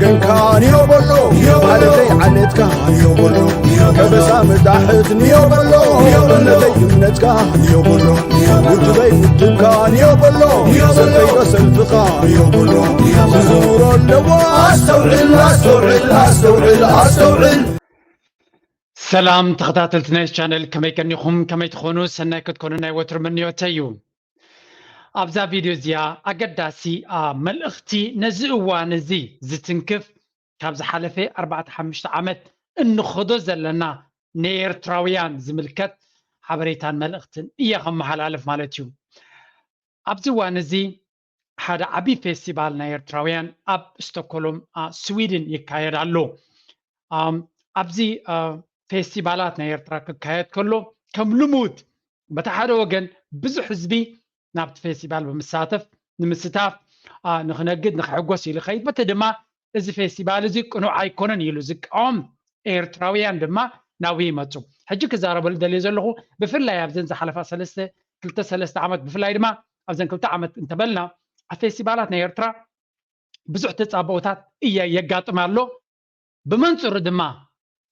እንካ ንዮ በሎ፣ ዓሌተይ ዓሌትካ ንዮ በሎ፣ ከበሳ መጣሕት ንዮ በሎ፣ እምነተይ እምነትካ ንዮ በሎ፣ ውድበይ ውድብካ ንዮ በሎ፣ ሰልፈይ ዶ ሰልፍኻ ንዮ በሎ፣ ክዝውሮ ኣለዎ። ኣስተውዕል፣ ኣስተውዕል፣ ኣስተውዕል፣ ኣስተውዕል። ሰላም ተኸታተልቲ ናይ ቻነል፣ ከመይ ቀኒኹም? ከመይ ትኾኑ? ሰናይ ክትኮኑ ናይ ወትሩ ምንዮተይ እዩ። ኣብዛ ቪድዮ እዚኣ ኣገዳሲ፣ ኣ፣ መልእኽቲ ነዚ እዋን እዚ ዝትንክፍ ካብ ዝሓለፈ ኣርባዕተ ሓሙሽተ ዓመት እንኸዶ ዘለና ንኤርትራውያን ዝምልከት ሓበሬታን መልእኽትን እየ ከመሓላልፍ ማለት እዩ። ኣብዚ እዋን እዚ ሓደ ዓቢ ፌስቲቫል ናይ ኤርትራውያን ኣብ ስቶኮሎም፣ ኣ፣ ስዊድን ይካየድ ኣሎ። ኣም፣ ኣብዚ፣ ኣ፣ ፌስቲቫላት ናይ ኤርትራ ክካየድ ከሎ ከም ልሙድ በቲ ሓደ ወገን ብዙሕ ህዝቢ ናብቲ ፌስቲቫል ብምሳተፍ ንምስታፍ፣ ኣ፣ ንኽነግድ ንኽሕጎስ ኢሉ ይኸይድ። በቲ ድማ እዚ ፌስቲቫል እዚ ቅኑዕ ኣይኮነን ኢሉ ዝቃወም ኤርትራውያን ድማ ናብኡ ይመጹ። ሕጂ ክዛረበሉ ደልየ ዘለኹ ብፍላይ ኣብዘን ዝሓለፋ ሰለስተ ክልተ ሰለስተ ዓመት ብፍላይ ድማ ኣብዘን ክልተ ዓመት እንተበልና ኣብ ፌስቲቫላት ናይ ኤርትራ ብዙሕ ተጻብኦታት እየ የጋጥም ኣሎ። ብመንጽሩ ድማ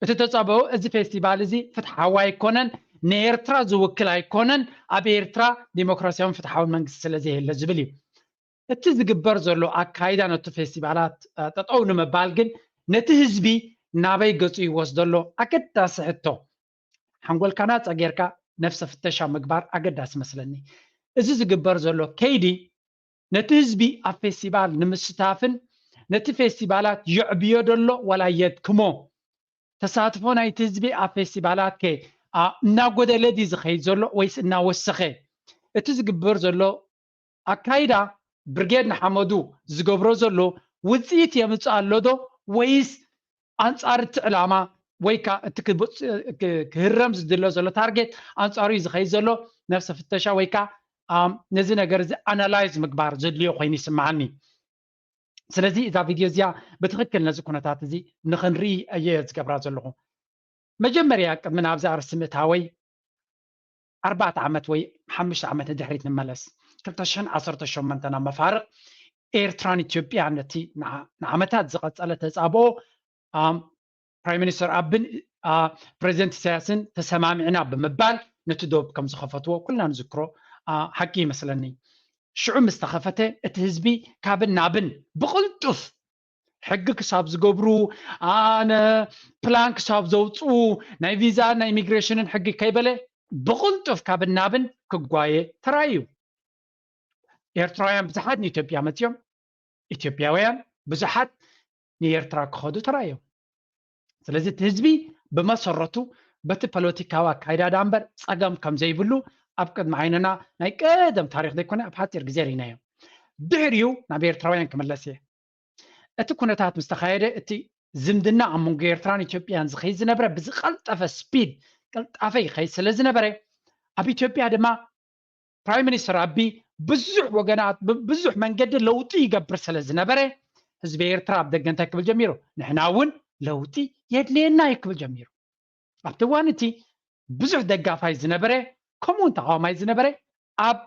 እቲ ተጻብኦ እዚ ፌስቲቫል እዚ ፍትሓዊ ኣይኮነን፣ ንኤርትራ ዝውክል ኣይኮነን፣ ኣብ ኤርትራ ዲሞክራሲያውን ፍትሓውን መንግስቲ ስለ ዘየለ ዝብል እዩ። እቲ ዝግበር ዘሎ ኣካይዳ ነቲ ፌስቲቫላት፣ እ፣ ጠጠው ንምባል ግን ነቲ ህዝቢ ናበይ ገጹ ይወስዶ ኣሎ? ኣገዳሲ ሕቶ። ሓንጎልካ ናጻ ጌርካ ነፍሰ ፍተሻ ምግባር ኣገዳሲ መስለኒ። እዚ ዝግበር ዘሎ ከይዲ ነቲ ህዝቢ ኣብ ፌስቲቫል ንምስታፍን ነቲ ፌስቲቫላት የዕብዮ ደሎ ዋላ የድክሞ? ተሳትፎ ናይቲ ህዝቢ ኣብ ፌስቲቫላት ከ፣ ኣ፣ እናጎደለ ድዩ ዝኸይድ ዘሎ ወይስ እናወሰኸ? እቲ ዝግበር ዘሎ ኣካይዳ ብርጌድ ንሓመዱ ዝገብሮ ዘሎ ውጽኢት የምጽእ ኣሎ ዶ ወይስ ኣንጻር እቲ ዕላማ ወይ ከኣ እቲ ክብ-፣ ክ-፣ ክህረም ዝድለ ዘሎ ታርጌት ኣንጻሩ እዩ ዝኸይድ ዘሎ? ነፍሰ ፍተሻ ወይ ከኣ፣ ኣም፣ ነዚ ነገር እዚ ኣናላይዝ ምግባር ዘድልዮ ኮይኑ ይስምዓኒ። ስለዚ እዛ ቪድዮ እዚኣ ብትኽክል ነዚ ኩነታት እዚ ንኽንርኢ እየ ዝገብራ ዘለኹ። መጀመርያ ቅድሚ ናብዚ ኣርእስቲ ምእታወይ ኣርባዕተ ዓመት ወይ ሓሙሽተ ዓመት ንድሕሪት ንመለስ። ክልተ ሽሕን ዓሰርተ ሸሞንተን ኣብ መፋርቕ ኤርትራን ኢትዮጵያን ነቲ ንዓ-፣ ንዓመታት ዝቐጸለ ተጻብኦ፣ ኣም፣ ፕራይም ሚኒስተር ኣብን፣ ኣ፣ ፕሬዚደንት ኢሳያስን ተሰማሚዕና ብምባል ነቲ ዶብ ከም ዝኸፈትዎ ኩልና ንዝክሮ፣ ኣ፣ ሓቂ ይመስለኒ። ሽዑ ምስ ተኸፈተ እቲ ህዝቢ ካብን ናብን ብቕልጡፍ ሕጊ ክሳብ ዝገብሩ፣ ኣነ ፕላን ክሳብ ዘውፅኡ፣ ናይ ቪዛን ናይ ኢሚግሬሽንን ሕጊ ከይበለ ብቕልጡፍ ካብን ናብን ክጓየ ተራእዩ። ኤርትራውያን ብዙሓት ንኢትዮጵያ መፅዮም፣ ኢትዮጵያውያን ብዙሓት ንኤርትራ ክኸዱ ተራእዮም። ስለዚ እቲ ህዝቢ ብመሰረቱ በቲ ፖለቲካዊ ኣካይዳ ደኣ እምበር ጸገም ከም ዘይብሉ ኣብ ቅድሚ ዓይንና ናይ ቀደም ታሪኽ ዘይኮነ ኣብ ሓጺር ግዜ ርኢናዮ። ድሕሪኡ ናብ ኤርትራውያን ክምለስ እየ። እቲ ኩነታት ምስ ተኻየደ እቲ ዝምድና ኣብ መንጎ ኤርትራን ኢትዮጵያን ዝኸይድ ዝነበረ ብዝቐልጠፈ ስፒድ፣ ቅልጣፈ ይኸይድ ስለ ዝነበረ ኣብ ኢትዮጵያ ድማ ፕራይም ሚኒስተር ኣቢ ብዙሕ ወገናት ብብዙሕ መንገዲ ለውጢ ይገብር ስለ ዝነበረ ህዝቢ ኤርትራ ኣብ ደገ እንታይ ክብል ጀሚሩ? ንሕና እውን ለውጢ የድልየና እዩ ክብል ጀሚሩ። ኣብቲ እዋን እቲ ብዙሕ ደጋፋይ ዝነበረ ከምኡ እውን ተቃዋማይ ዝነበረ ኣብ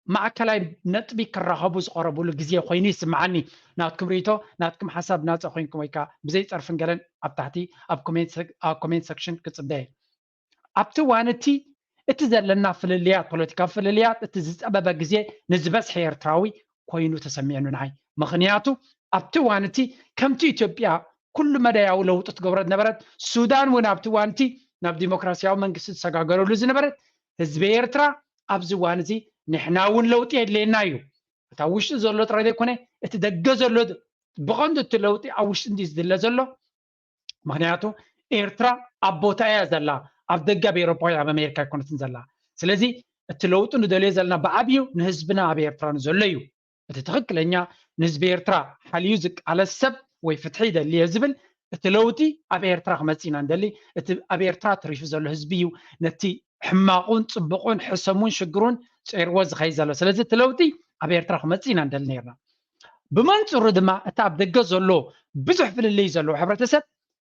ማእከላይ ነጥቢ ክራኸቡ ዝቐረብሉ ግዜ ኮይኑ ይስምዓኒ። ናትኩም ርእይቶ ናትኩም ሓሳብ ናጻ ኮይንኩም ወይ ከዓ ብዘይ ጸርፍን ገለን ኣብ ታሕቲ ኣብ ኮሜንት ሰክ-፣ ኣብ ኮሜንት ሰክሽን ክጽበየ። ኣብቲ እዋን እቲ እቲ ዘለና ፍልልያት ፖለቲካዊ ፍልልያት እቲ ዝጸበበ ግዜ ንዝበዝሐ ኤርትራዊ ኮይኑ ተሰሚዕኑ ንዓይ። ምኽንያቱ ኣብቲ እዋን እቲ ከምቲ ኢትዮጵያ ኩሉ መዳያዊ ለውጢ ትገብሮ ዝነበረት ሱዳን እውን ኣብቲ እዋን እቲ ናብ ዲሞክራሲያዊ መንግስቲ ዝሰጋገረሉ ዝነበረት ህዝቢ ኤርትራ ኣብዚ እዋን እዚ ንሕና እውን ለውጢ የድልየና እዩ። እቲ ኣብ ውሽጢ ዘሎ ጥራይ ዘይኮነ እቲ ደገ ዘሎ ብቐንዱ እቲ ለውጢ ኣብ ውሽጢ እንዲ ዝድለ ዘሎ ምክንያቱ ኤርትራ ኣብ ቦታ እያ ዘላ፣ ኣብ ደገ ኣብ ኤሮፓ ወይ ኣብ ኣሜሪካ ኣይኮነትን ዘላ። ስለዚ እቲ ለውጢ ንደልዮ ዘለና ብዓብዩ ንህዝብና ኣብ ኤርትራ ንዘሎ እዩ። እቲ ትኽክለኛ ንህዝቢ ኤርትራ ሓልዩ ዝቃለስ ሰብ ወይ ፍትሒ ይደሊ እየ ዝብል እቲ ለውጢ ኣብ ኤርትራ ክመጽእ ኢና ንደሊ። እቲ ኣብ ኤርትራ ተሪፉ ዘሎ ህዝቢ እዩ ነቲ ሕማቑን ጽቡቑን ሕሰሙን ሽግሩን ጸይርዎ ዝኸይድ ዘሎ። ስለዚ እቲ ለውጢ ኣብ ኤርትራ ክመጽእ ኢና ንደሊ ነርና። ብመንጽሩ ድማ እቲ ኣብ ደገ ዘሎ ብዙሕ ፍልልይ ዘለዎ ሕብረተሰብ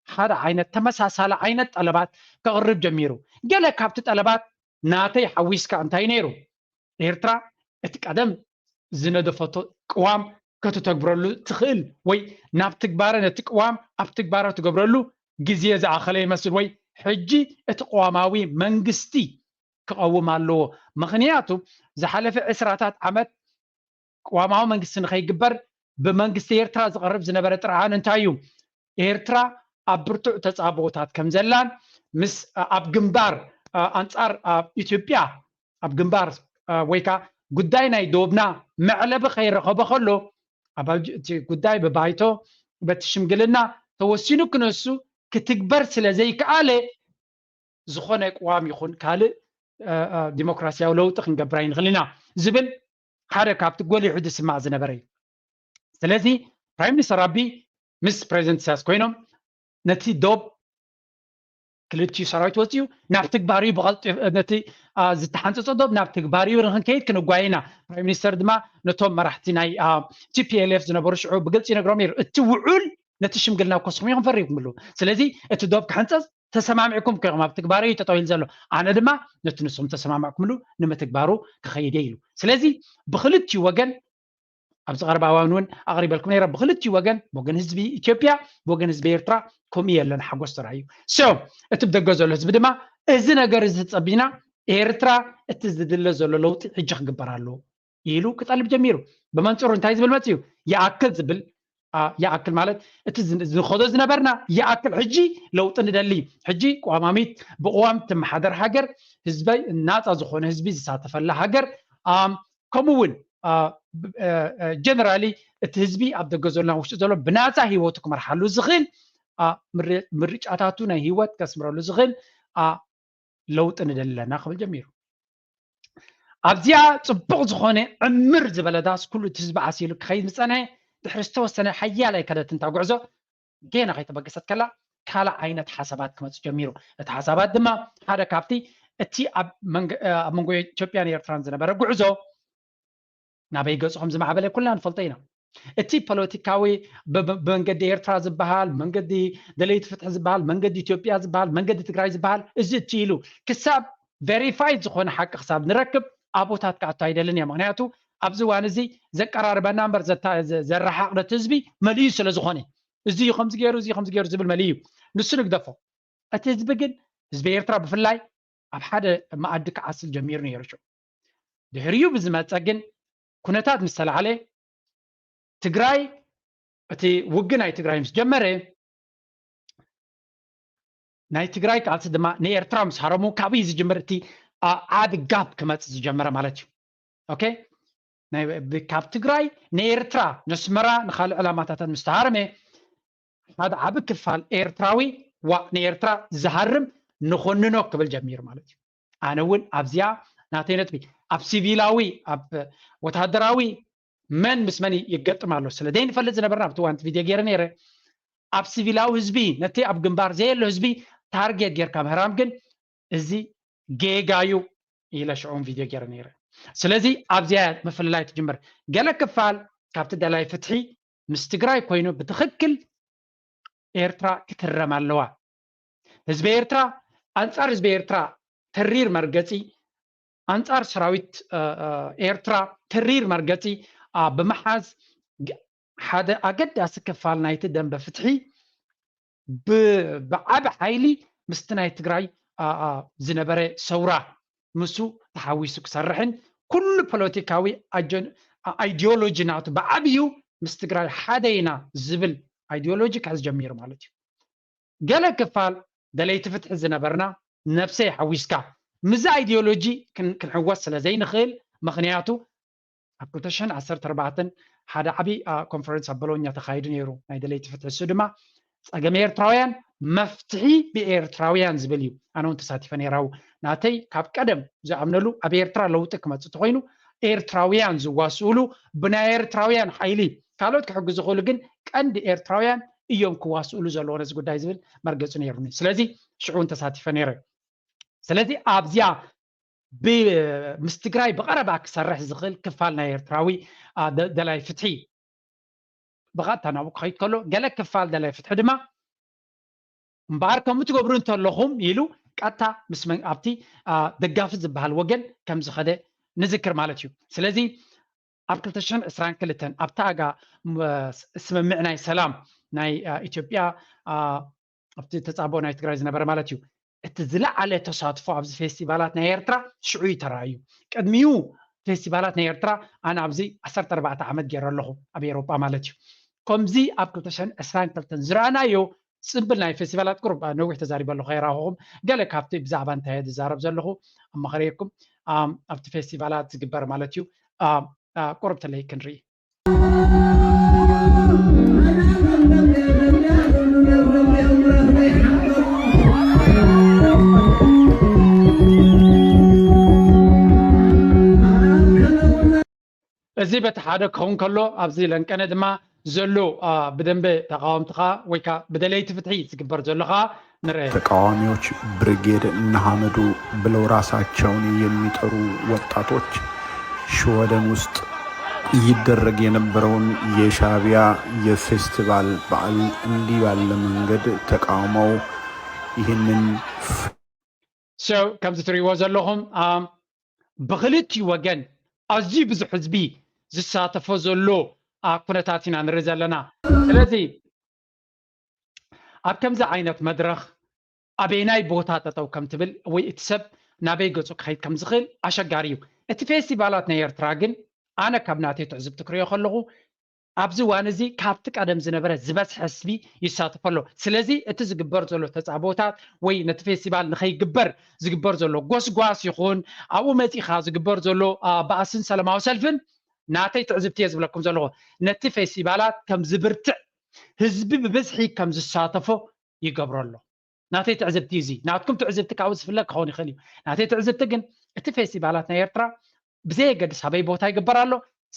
ሓደ ዓይነት ተመሳሳሊ ዓይነት ጠለባት ከቕርብ ጀሚሩ። ገለ ካብቲ ጠለባት ናተይ ሓዊስካ እንታይ ነይሩ? ኤርትራ እቲ ቀደም ዝነደፈቶ ቅዋም ከተተግብረሉ ትኽእል ወይ ናብ ትግባረ ነቲ ቅዋም ኣብ ትግባረ ትገብረሉ ግዜ ዝኣኸለ ይመስል ወይ ሕጂ እቲ ቅዋማዊ መንግስቲ ክቐውም ኣለዎ። ምኽንያቱ ዝሓለፈ ዕስራታት ዓመት ቅዋማዊ መንግስቲ ንኸይግበር ብመንግስቲ ኤርትራ ዝቐርብ ዝነበረ ጥርዓን እንታይ እዩ? ኤርትራ ኣብ ብርቱዕ ተጻብኦታት ከም ዘላን ምስ ኣብ ግንባር ኣንጻር ኣብ ኢትዮጵያ ኣብ ግንባር ወይ ከዓ ጉዳይ ናይ ዶብና መዕለቢ ከይረኸቦ ከሎ ኣብ እቲ ጉዳይ ብባይቶ በቲ ሽምግልና ተወሲኑ ክነሱ ክትግበር ስለ ዘይከኣለ ዝኾነ ቅዋም ይኹን ካልእ ዲሞክራሲያዊ ለውጢ ክንገብር ኣይንኽእል ኢና ዝብል ሓደ ካብቲ ጎሊሑ ዝስማዕ ዝነበረ እዩ። ስለዚ ፕራይም ሚኒስተር ኣቢ ምስ ፕሬዚደንት ኢሳያስ ኮይኖም ነቲ ዶብ ክልቲኡ ሰራዊት ወፂኡ ናብ ትግባር እዩ ብቐልጢ ነቲ ዝተሓንፀፆ ዶብ ናብ ትግባር እዩ ንክንከይድ ክንጓየ ኢና። ፕራይም ሚኒስተር ድማ ነቶም መራሕቲ ናይ ቲፒኤልኤፍ ዝነበሩ ሽዑ ብግልፂ ይነግሮም ነይሩ። እቲ ውዑል ነቲ ሽምግልና ኮስኩም ኢኹም ፈሪምኩምሉ። ስለዚ እቲ ዶብ ክሕንፀፅ ተሰማሚዕኩም ኮይኹም ኣብ ትግባር እዩ ተጠዊሉ ዘሎ። ኣነ ድማ ነቲ ንስኹም ተሰማማዕኩምሉ ንምትግባሩ ክኸይድ እየ ኢሉ። ስለዚ ብክልቲኡ ወገን ኣብዚ ቀረባ እዋን እውን ኣቕሪበልኩም ነይረ። ብክልቲኡ ወገን ብወገን ህዝቢ ኢትዮጵያ ብወገን ህዝቢ ኤርትራ ከምኡ የለን ሓጎስ ተራእዩ። ሶ እቲ ብደገ ዘሎ ህዝቢ ድማ እዚ ነገር እዚ ተጸቢና ኤርትራ እቲ ዝድለ ዘሎ ለውጢ ሕጂ ክግበር ኣለዎ ኢሉ ክጠልብ ጀሚሩ። ብመንጽሩ እንታይ ዝብል መጽኡ? ይኣክል ዝብል ይኣክል ማለት እቲ ዝኸዶ ዝነበርና ይኣክል ሕጂ ለውጢ ንደሊ ሕጂ ቅዋማሚት ብቅዋም ትመሓደር ሃገር ህዝበይ ናፃ ዝኾነ ህዝቢ ዝሳተፈላ ሃገር ከምኡ እውን ጀነራሊ እቲ ህዝቢ ኣብ ደገ ዘሎና ውሽጢ ዘሎ ብናፃ ህይወቱ ክመርሓሉ ዝኽእል ምርጫታቱ ናይ ህይወት ከስምረሉ ዝኽእል ለውጢ ንደሊ ኣለና ክብል ጀሚሩ። ኣብዚኣ ፅቡቕ ዝኾነ ዕምር ዝበለ ዳስ ኩሉ እቲ ህዝቢ ዓሲሉ ክኸይድ ዝፀንሐ ድሕሪ ዝተወሰነ ሓያል ኣይከደትን እታ ጉዕዞ ጌና ከይተበገሰት ከላ ካልእ ዓይነት ሓሳባት ክመፅእ ጀሚሩ። እቲ ሓሳባት ድማ ሓደ ካብቲ እቲ ኣብ መንጎ ኢትዮጵያን ኤርትራን ዝነበረ ጉዕዞ ናበይ ገፁ ከም ዝማዕበለ ኩልና ንፈልጦ ኢና። እቲ ፖለቲካዊ ብመንገዲ ኤርትራ ዝበሃል መንገዲ ደለይቲ ፍትሒ ዝበሃል መንገዲ ኢትዮጵያ ዝበሃል መንገዲ ትግራይ ዝበሃል እዚ እቲ ኢሉ ክሳብ ቨሪፋይድ ዝኾነ ሓቂ ክሳብ ንረክብ ኣቦታት ክኣቱ ኣይደልን እየ። ምክንያቱ ኣብዚ እዋን እዚ ዘቀራርበና እምበር ዘረሓቕ ነቲ ህዝቢ መሊኡ ስለ ዝኾነ እዚ እዩ ከምዚ ገይሩ እዚ ከምዚ ገይሩ ዝብል መሊኡ እዩ። ንሱ ንግደፎ። እቲ ህዝቢ ግን ህዝቢ ኤርትራ ብፍላይ ኣብ ሓደ መኣዲ ክዓስል ጀሚሩ ነይሩ። ሽዑ ድሕሪኡ ብዝመፀ ግን ኩነታት ምስ ተላዓለ ትግራይ እቲ ውግእ ናይ ትግራይ ምስ ጀመረ ናይ ትግራይ ቃልሲ ድማ ንኤርትራ ምስ ሃረሙ ካብኡ እዩ ዝጅምር እቲ ዓቢ ጋፕ ክመፅእ ዝጀመረ ማለት እዩ። ኦኬ ካብ ትግራይ ንኤርትራ ነስመራ ንካልእ ዕላማታታት ምስ ተሃረመ ሓደ ዓቢ ክፋል ኤርትራዊ ዋ ንኤርትራ ዝሃርም ንኾንኖ ክብል ጀሚሩ ማለት እዩ። ኣነ እውን ኣብዚኣ ናተይ ነጥቢ ኣብ ሲቪላዊ ኣብ ወታደራዊ መን ምስ መን ይገጥም ኣሎ ስለ ዘይንፈልጥ ዝነበርና ኣብቲ ዋንቲ ቪድዮ ገይረ ነይረ ኣብ ሲቪላዊ ህዝቢ ነቲ ኣብ ግንባር ዘየሎ ህዝቢ ታርጌት ጌርካ ምህራም ግን እዚ ጌጋ እዩ ኢለ ሽዑን ቪድዮ ገይረ ነይረ። ስለዚ ኣብዚኣ ምፍልላይ ትጅምር። ገለ ክፋል ካብቲ ደላይ ፍትሒ ምስ ትግራይ ኮይኑ ብትኽክል ኤርትራ ክትረም ኣለዋ። ህዝቢ ኤርትራ ኣንጻር ህዝቢ ኤርትራ ተሪር መርገጺ ኣንጻር ሰራዊት ኤርትራ ተሪር መርገጺ ብምሓዝ ሓደ ኣገዳሲ ክፋል ናይቲ ደንበ ፍትሒ ብዓቢ ሓይሊ ምስቲ ናይ ትግራይ ዝነበረ ሰውራ ምሱ ተሓዊሱ ክሰርሕን ኩሉ ፖለቲካዊ ኣይዲዮሎጂ ናቱ ብዓብዩ ምስ ትግራይ ሓደ ኢና ዝብል ኣይዲዮሎጂ ክሕዝ ጀሚሩ ማለት እዩ። ገለ ክፋል ደለይቲ ፍትሒ ዝነበርና ነብሰይ ሓዊስካ ምዚ ኣይዲዮሎጂ ክንሕወስ ስለ ዘይንኽእል ምኽንያቱ ኣብ ክልተ ሽሕን ዓሰርተ ኣርባዕተን ሓደ ዓብዪ ኮንፈረንስ ኣብ ቦሎኛ ተኻይዱ ነይሩ ናይ ደለይቲ ፍትሒ እሱ ድማ ፀገም ኤርትራውያን መፍትሒ ብኤርትራውያን ዝብል እዩ። ኣነ እውን ተሳቲፈ ነይራው ናተይ ካብ ቀደም ዝኣምነሉ ኣብ ኤርትራ ለውጢ ክመፅእ ተኮይኑ ኤርትራውያን ዝዋስኡሉ ብናይ ኤርትራውያን ሓይሊ ካልኦት ክሕግዙ ዝኽእሉ ግን ቀንዲ ኤርትራውያን እዮም ክዋስኡሉ ዘለዎ ነዚ ጉዳይ ዝብል መርገፂ ነይሩኒ። ስለዚ ሽዑ እውን ተሳቲፈ ነይረ። ስለዚ ኣብዚኣ ምስ ትግራይ ብቐረባ ክሰርሕ ዝኽእል ክፋል ናይ ኤርትራዊ ደላይ ፍትሒ ብቐጥታ ናብኡ ክኸይድ ከሎ ገለ ክፋል ደላይ ፍትሒ ድማ እምበኣር ከምኡ ትገብሩ እንተለኹም ኢሉ ቀጥታ ምስ ኣብቲ ደጋፊ ዝበሃል ወገን ከም ዝኸደ ንዝክር ማለት እዩ። ስለዚ ኣብ ክልተ ሽሕን ዕስራን ክልተን ኣብታ ኣጋ ስምምዕ ናይ ሰላም ናይ ኢትዮጵያ ኣብቲ ተፃቦ ናይ ትግራይ ዝነበረ ማለት እዩ። እቲ ዝለዓለ ተሳትፎ ኣብዚ ፌስቲቫላት ናይ ኤርትራ ሽዑ እዩ ተራእዩ። ቅድሚኡ ፌስቲቫላት ናይ ኤርትራ ኣነ ኣብዚ ዓሰርተ ኣርባዕተ ዓመት ገይረ ኣለኹ ኣብ ኤሮጳ ማለት እዩ። ከምዚ ኣብ ክልተ ሽሕን ዕስራን ክልተን ዝረኣናዮ ፅምብል ናይ ፌስቲቫላት ቁሩብ ነዊሕ ተዛሪበ ኣለኹ፣ ከይረኣኹኹም ገለ ካብቲ ብዛዕባ እንታይ እየ ዝዛረብ ዘለኹ ኣማኸርየኩም። ኣብቲ ፌስቲቫላት ዝግበር ማለት እዩ ቁሩብ ተለይ ክንርኢ። እዚ በቲ ሓደ ክኸውን ከሎ ኣብዚ ለንቀነ ድማ ዘሎ ብደንበ ተቃወምትኻ ወይ ከዓ ብደለይቲ ፍትሒ ዝግበር ዘሎ ከዓ ንርአ። ተቃዋሚዎች ብርጌድ ንሓመዱ ብለው ራሳቸውን የሚጠሩ ወጣቶች ሽወደን ውስጥ ይደረግ የነበረውን የሻቢያ የፌስቲቫል በዓል እንዲህ ባለ መንገድ ተቃውመው ይህንን ከምዚ ትሪእዎ ዘለኹም ብክልቲኡ ወገን ኣዝዩ ብዙሕ ህዝቢ ዝሳተፎ ዘሎ ኩነታት ኢና ንርኢ ዘለና። ስለዚ ኣብ ከምዚ ዓይነት መድረኽ ኣበይናይ ቦታ ጠጠው ከም ትብል ወይ እቲ ሰብ ናበይ ገፁ ክኸይድ ከም ዝኽእል ኣሸጋሪ እዩ። እቲ ፌስቲቫላት ናይ ኤርትራ ግን ኣነ ካብ ናተይ ትዕዝብቲ ክሪኦ ከለኹ ኣብዚ እዋን እዚ ካብቲ ቀደም ዝነበረ ዝበዝሐ ህዝቢ ይሳተፎ ኣሎ። ስለዚ እቲ ዝግበር ዘሎ ተፃቦታት ወይ ነቲ ፌስቲቫል ንኸይግበር ዝግበር ዘሎ ጎስጓስ ይኹን ኣብኡ መፂኻ ዝግበር ዘሎ ባእስን ሰላማዊ ሰልፍን ናተይ ትዕዝብቲ እየ ዝብለኩም ዘለኹ ነቲ ፌስቲቫላት ከም ዝብርትዕ ህዝቢ ብብዝሒ ከም ዝሳተፎ ይገብሮ ኣሎ። ናተይ ትዕዝብቲ እዚ ናትኩም ትዕዝብቲ ካብኡ ዝፍለ ክኸውን ይኽእል እዩ። ናተይ ትዕዝብቲ ግን እቲ ፌስቲቫላት ናይ ኤርትራ ብዘየገድስ ኣበይ ቦታ ይግበር ኣሎ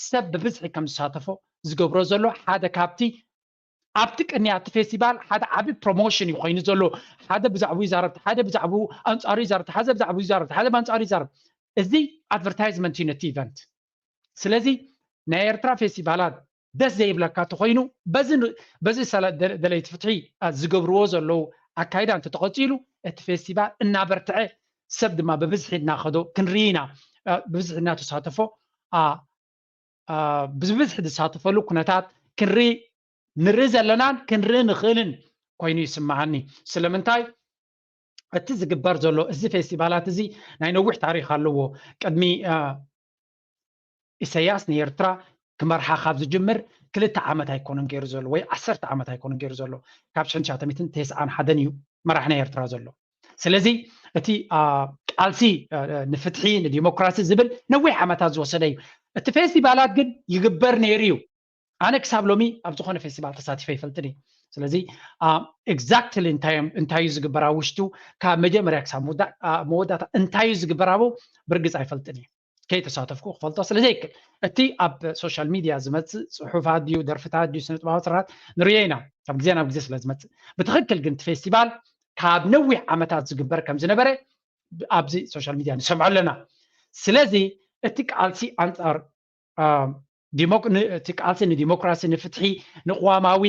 ሰብ ብብዝሒ ከም ዝሳተፎ ዝገብሮ ዘሎ ሓደ ካብቲ ኣብቲ ቅንያ እቲ ፌስቲቫል ሓደ ዓቢ ፕሮሞሽን እዩ ኮይኑ ዘሎ። ሓደ ብዛዕባኡ ይዛረብ፣ ሓደ ብዛዕባኡ ኣንጻሩ ይዛረብ፣ ሓደ ብዛዕባኡ ይዛረብ፣ ሓደ ብኣንጻሩ ይዛረብ። እዚ ኣድቨርታይዝመንት እዩ ነቲ ኢቨንት። ስለዚ ናይ ኤርትራ ፌስቲቫላት ደስ ዘይብለካ ተኮይኑ በዚ ደለይቲ ፍትሒ ዝገብርዎ ዘለዉ ኣካይዳ እንተተቐፂሉ እቲ ፌስቲቫል እናበርትዐ ሰብ ድማ ብብዝሒ እናኸዶ ክንርኢ ኢና። ብብዝሒ እናተሳተፎ ብብዝሒ ዝሳተፈሉ ኩነታት ክንርኢ ንርኢ ዘለናን ክንርኢ ንኽእልን ኮይኑ ይስምዓኒ። ስለምንታይ እቲ ዝግበር ዘሎ እዚ ፌስቲቫላት እዚ ናይ ነዊሕ ታሪክ ኣለዎ። ቅድሚ ኢሰያስ ንኤርትራ ክመርሓ ካብ ዝጅምር ክልተ ዓመት ኣይኮነን ገይሩ ዘሎ ወይ ዓሰርተ ዓመት ኣይኮነን ገይሩ ዘሎ። ካብ ሽሕን ትሽዓተ ሚእትን ተስዓን ሓደን እዩ መራሒ ናይ ኤርትራ ዘሎ። ስለዚ እቲ ቃልሲ ንፍትሒ ንዲሞክራሲ ዝብል ነዊሕ ዓመታት ዝወሰደ እዩ። እቲ ፌስቲቫላት ግን ይግበር ነይሩ እዩ። ኣነ ክሳብ ሎሚ ኣብ ዝኾነ ፌስቲቫል ተሳቲፈ ይፈልጥን እዩ። ስለዚ ኤግዛክትሊ እንታይ እዩ ዝግበር ኣብ ውሽጡ ካብ መጀመርያ ክሳብ መወዳእታ እንታይ እዩ ዝግበር ኣብኡ ብርግፅ ኣይፈልጥን እዩ። ከይተሳተፍኩ ክፈልጦ ስለ ዘይክል እቲ ኣብ ሶሻል ሚድያ ዝመፅእ ፅሑፋት ድዩ ደርፍታት ድዩ ስነጥበባዊ ስርሓት ንሪኦ ኢና ካብ ግዜ ናብ ግዜ ስለ ዝመፅእ። ብትኽክል ግን እቲ ፌስቲቫል ካብ ነዊሕ ዓመታት ዝግበር ከም ዝነበረ ኣብዚ ሶሻል ሚድያ ንሰምዖ ኣለና። ስለዚ እቲ ቃልሲ ኣንፃር እቲ ቃልሲ ንዲሞክራሲ ንፍትሒ ንቅዋማዊ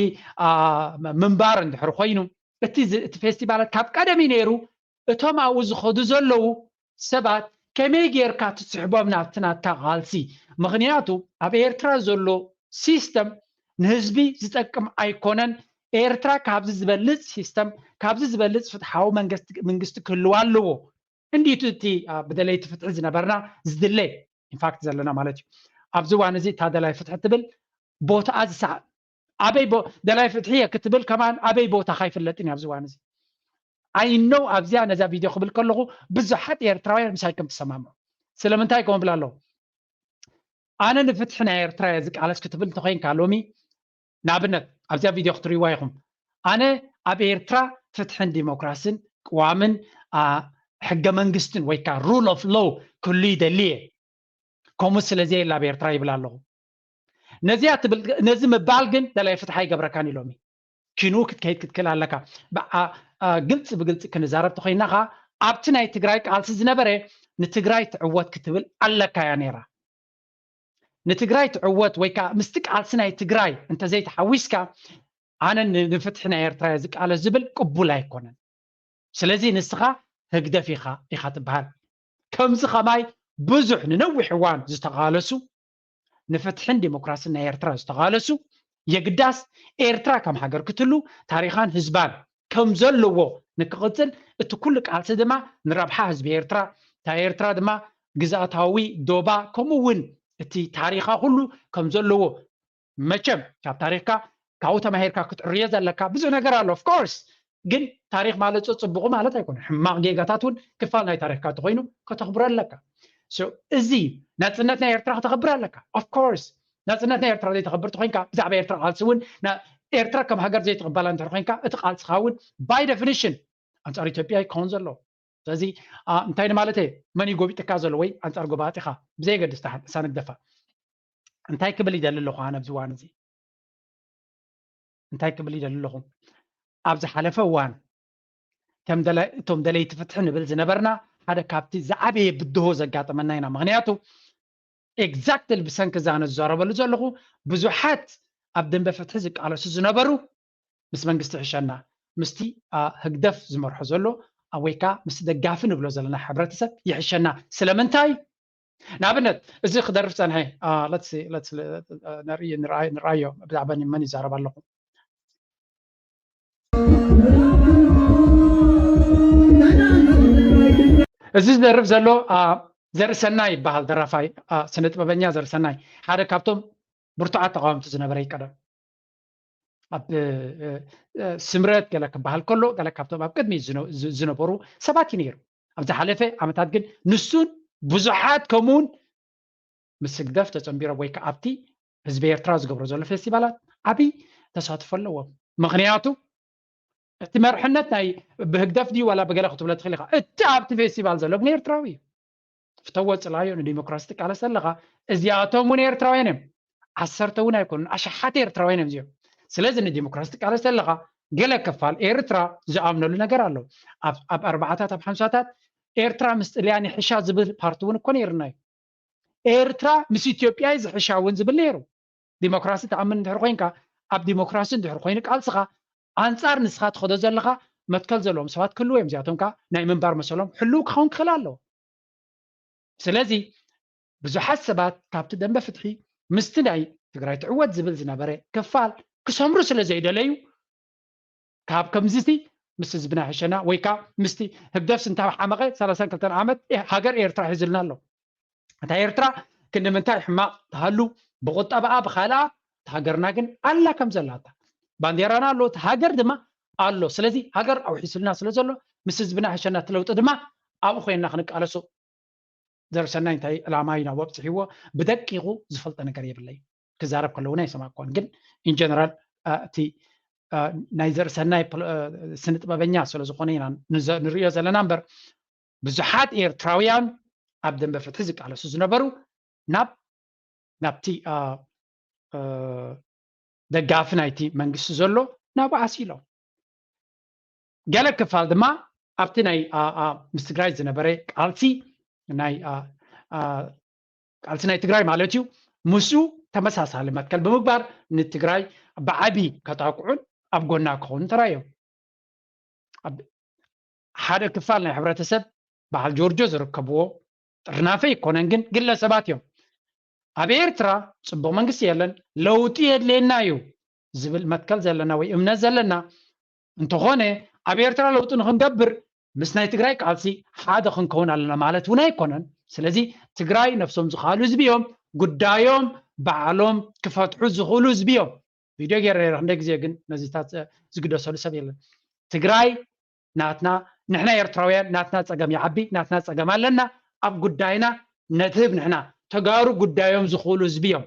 ምንባር እንድሕር ኮይኑ እቲ ፌስቲቫላት ካብ ቀደም እዩ ነይሩ። እቶም ኣብኡ ዝኸዱ ዘለዉ ሰባት ከመይ ጌርካ ትስሕቦም ናብቲ ናትካ ቃልሲ? ምኽንያቱ ኣብ ኤርትራ ዘሎ ሲስተም ንህዝቢ ዝጠቅም ኣይኮነን። ኤርትራ ካብዚ ዝበልፅ ሲስተም ካብዚ ዝበልፅ ፍትሓዊ መንግስቲ ክህልዋ ኣለዎ። እንዲቱ እቲ ብደለይቲ ፍትሒ ዝነበርና ዝድለ ኢንፋክት ዘለና ማለት እዩ። ኣብዚ እዋን እዚ እታ ደላይ ፍትሒ ትብል ቦታኣ ዝሰ ኣበይ ደላይ ፍትሒ እየ ክትብል ከማን ኣበይ ቦታኻ ኣይፍለጥን እዩ ኣብዚ እዋን እዚ። ኣይ ኖው ኣብዚኣ ነዛ ቪድዮ ክብል ከለኹ ብዙሓት ኤርትራውያን ምሳይ ከም ትሰማምዑ። ስለምንታይ ከም እብል ኣለኹ ኣነ ንፍትሒ ናይ ኤርትራ እየ ዝቃለስ ክትብል እንተኮይንካ ሎሚ ንኣብነት ኣብዚኣ ቪድዮ ክትርእይዋ ኢኹም። ኣነ ኣብ ኤርትራ ፍትሕን ዲሞክራስን ቅዋምን ሕገ መንግስትን ወይ ከዓ ሩል ኦፍ ሎው ክህሉ ይደሊ እየ። ከምኡ ስለ ዘየለ ኣብ ኤርትራ ይብል ኣለኹ። ነዚኣ ትብል ነዚ ምባል ግን ደላይ ፍትሒ ኣይገብረካን ኢሎም እዩ። ኪኑ ክትከይድ ክትክእል ኣለካ። ግልፂ ብግልፂ ክንዛረብ ተኮይና ከዓ ኣብቲ ናይ ትግራይ ቃልሲ ዝነበረ ንትግራይ ትዕወት ክትብል ኣለካ እያ ነይራ። ንትግራይ ትዕወት ወይ ከዓ ምስቲ ቃልሲ ናይ ትግራይ እንተዘይተሓዊስካ ኣነ ንፍትሒ ናይ ኤርትራ እየ ዝቃለስ ዝብል ቅቡል ኣይኮነን። ስለዚ ንስኻ ህግደፍ ኢኻ ኢኻ ትበሃል። ከምዚ ከማይ ብዙሕ ንነዊሕ እዋን ዝተቓለሱ ንፍትሕን ዲሞክራስን ናይ ኤርትራ ዝተቓለሱ፣ የግዳስ ኤርትራ ከም ሃገር ክትህሉ ታሪኻን ህዝባን ከም ዘለዎ ንክቕጽል፣ እቲ ኩሉ ቃልሲ ድማ ንረብሓ ህዝቢ ኤርትራ፣ እታ ኤርትራ ድማ ግዝኣታዊ ዶባ፣ ከምኡ እውን እቲ ታሪኻ ኩሉ ከም ዘለዎ፣ መቸም ካብ ታሪኽካ ካብኡ ተማሂርካ ክትዕርዮ ዘለካ ብዙሕ ነገር ኣሎ። Of course፣ ግን ታሪኽ ማለት ጽቡቑ ማለት ኣይኮነ። ሕማቕ ጌጋታት እውን ክፋል ናይ ታሪኽካ ተኾይኑ ከተኽብሮ ኣለካ። So፣ እዚ ናጽነት ናይ ኤርትራ ከተኽብር ኣለካ። Of course፣ ናጽነት ናይ ኤርትራ ዘይተኽብር ተኾይንካ፣ ብዛዕባ ኤርትራ ቃልሲ እውን፣ ና-፣ ኤርትራ ከም ሃገር ዘይትቕበላ እንተ ኮይንካ፣ እቲ ቃልስኻ እውን by definition ኣንጻር ኢትዮጵያ ይከውን ዘሎ። ስለዚ፣ ኣ፣ እንታይ ንማለት እየ? መን እዩ ጎቢጥካ ዘሎ ወይ ኣንጻር ጎባጢኻ? ብዘየገድስ፣ ተሓ-፣ ሳንግደፋ። እንታይ ክብል ይደሊ ኣለኹ ኣነ ኣብዚ እዋን እዚ? እንታይ ክብል ይደሊ ኣለኹ? ኣብ ዝሓለፈ እዋን፣ ከም ደለ-፣ እቶም ደለይቲ ፍትሒ ንብል ዝነበርና፣ ሓደ ካብቲ ዝዓበየ ብድሆ ዘጋጠመና ኢና። ምኽንያቱ፣ exactly ብሰንኪ እዛ ኣነ ዝዛረበሉ ዘለኹ፣ ብዙሓት ኣብ ደንበ ፍትሒ ዝቃለሱ ዝነበሩ፣ ምስ መንግስቲ ይሕሸና፣ ምስቲ፣ ኣ፣ ህግደፍ ዝመርሖ ዘሎ፣ ኣ፣ ወይ ከኣ ምስቲ ደጋፊ ንብሎ ዘለና ሕብረተሰብ ይሕሸና። ስለምንታይ? ንኣብነት፣ እዚ ክደርፍ ጸንሐ፣ ኣ፣ let's see፣ let's፣ ኣ፣ ንርኢ፣ ንርኣይ-፣ ንርኣዮ፣ ብዛዕባ መን ይዛረብ ኣለኹ። እዚ ዝደርፍ ዘሎ፣ ኣ፣ ዘርእሰናይ ይበሃል፣ ደራፋይ፣ ኣ፣ ስነ ጥበበኛ ዘርእሰናይ፣ ሓደ ካብቶም ብርቱዓት ተቃወምቲ ዝነበረ እዩ ቀደም። ኣብ፣ እ፣ እ፣ ስምረት ገለ ክበሃል ከሎ፣ ገለ ካብቶም ኣብ ቅድሚ ዝነ-፣ ዝ-፣ ዝነበሩ ሰባት እዩ ነይሩ። ኣብ ዝሓለፈ ዓመታት ግን ንሱን ብዙሓት ከምኡውን ምስ ህግደፍ ተጸንቢሮም ወይ ከኣ ኣብቲ ህዝቢ ኤርትራ ዝገብሮ ዘሎ ፌስቲቫላት ዓቢ ተሳትፎ ኣለዎም። ምኽንያቱ፣ እቲ መርሕነት ናይ ብህግደፍ ድዩ ዋላ ብገለ ክትብሎ ትኽእል ኢኻ። እቲ ኣብቲ ፌስቲቫል ዘሎ ግን ኤርትራዊ እዩ። ፍተዎ ጽላዮ፣ ንዲሞክራሲ ትቃለስ ኣለኻ። እዚኣቶም እውን ኤርትራውያን እዮም። ዓሰርተ እውን ኣይኮኑን፣ ኣሽሓት ኤርትራውያን እዮም እዚኦም። ስለዚ ንዲሞክራሲ ትቃለስ ኣለኻ። ገለ ክፋል ኤርትራ ዝኣምነሉ ነገር ኣሎ። ኣብ፣ ኣብ ኣርባዓታት፣ ኣብ ሓምሳታት ኤርትራ ምስ ጥልያን ይሕሻ ዝብል ፓርቲ እውን እኮ ነይርና እዩ። ኤርትራ ምስ ኢትዮጵያ እዩ ዝሕሻ እውን ዝብል ነይሩ። ዲሞክራሲ ትኣምን እንድሕር ኮይንካ፣ ኣብ ዲሞክራሲ እንድሕር ኮይኑ ቃልስኻ፣ ኣንጻር ንስኻ ትኸዶ ዘለኻ መትከል ዘለዎም ሰባት ክህልዉ እዮም። እዚኣቶም ከኣ ናይ ምንባር መሰሎም ሕልው ክኸውን ክኽእል ኣለዎ። ስለዚ ብዙሓት ሰባት ካብቲ ደንበ ፍትሒ ምስቲ ናይ ትግራይ ትዕወት ዝብል ዝነበረ ክፋል ክሰምሩ ስለ ዘይደለዩ፣ ካብ ከምዚቲ ምስ ህዝብና ሕሸና ወይ ከኣ ምስቲ ህግደፍስ እንታ ሓመቐ ሰላሳን ክልተን ዓመት፣ ኤ-፣ ሃገር ኤርትራ ሒዙልና ኣሎ። እታ ኤርትራ ክንዲ ምንታይ ሕማቕ ትሃሉ፣ ብቁጠባኣ ብኻልኣ፣ እታ ሃገርና ግን ኣላ ከም ዘላታ። ባንዴራና ኣሎ፣ እቲ ሃገር ድማ ኣሎ። ስለዚ ሃገር ኣውሒሱልና ስለ ዘሎ፣ ምስ ህዝብና ሕሸና፣ እቲ ለውጢ ድማ ኣብኡ ኮይንና ክንቃለሶ። ዘርሰናይ እንታይ ዕላማ እዩ ናብ ኣብጽሕዎ ብደቂቑ ዝፈልጦ ነገር የብለይ። ክዛረብ ከለዉ ናይ ሰማዕኳን፣ ግን in general፣ እ፣ እቲ፣ እ፣ ናይ ዘርሰናይ ፕሎ-፣ እ፣ ስነ ጥበበኛ ስለ ዝኾነ ኢና ንዘ-፣ ንርእዮ ዘለና እምበር፣ ብዙሓት ኤርትራውያን ኣብ ደንበ ፍትሒ ዝቃለሱ ዝነበሩ ናብ፣ ናብቲ፣ እ፣ እ፣ ደጋፊ ናይቲ መንግስቲ ዘሎ ናብኡ ዓሲሎም። ገለ ክፋል ድማ ኣብቲ ናይ፣ ኣ፣ ኣ፣ ምስ ትግራይ ዝነበረ ቃልሲ ናይ፣ ኣ፣ ኣ፣ ቃልሲ ናይ ትግራይ ማለት እዩ፣ ምስኡ ተመሳሳሊ መትከል ብምግባር ንትግራይ ብዓቢ ከጣቅዑን ኣብ ጎና ክኾኑ ተራእዮም። ኣብ ሓደ ክፋል ናይ ሕብረተሰብ በዓል ጆርጆ ዝርከብዎ ጥርናፈ ኣይኮነን፣ ግን ግለሰባት እዮም። ኣብ ኤርትራ ጽቡቕ መንግስቲ የለን፣ ለውጢ የድልየና እዩ ዝብል መትከል ዘለና ወይ እምነት ዘለና እንተኾነ፣ ኣብ ኤርትራ ለውጢ ንኽንገብር ምስ ናይ ትግራይ ቃልሲ ሓደ ክንከውን ኣለና ማለት እውን ኣይኮነን። ስለዚ ትግራይ ነፍሶም ዝኻሉ ህዝቢ እዮም፣ ጉዳዮም ባዕሎም ክፈትሑ ዝኽእሉ ህዝቢ እዮም። ቪድዮ ገይረ ነይረ ክንደይ ግዜ፣ ግን ነዚታት፣ እ፣ ዝግደሰሉ ሰብ የለን። ትግራይ ናትና፣ ንሕና ኤርትራውያን ናትና ጸገም ይዓቢ፣ ናትና ጸገም ኣለና። ኣብ ጉዳይና ነትህብ ንሕና። ተጋሩ ጉዳዮም ዝኽእሉ ህዝቢ እዮም።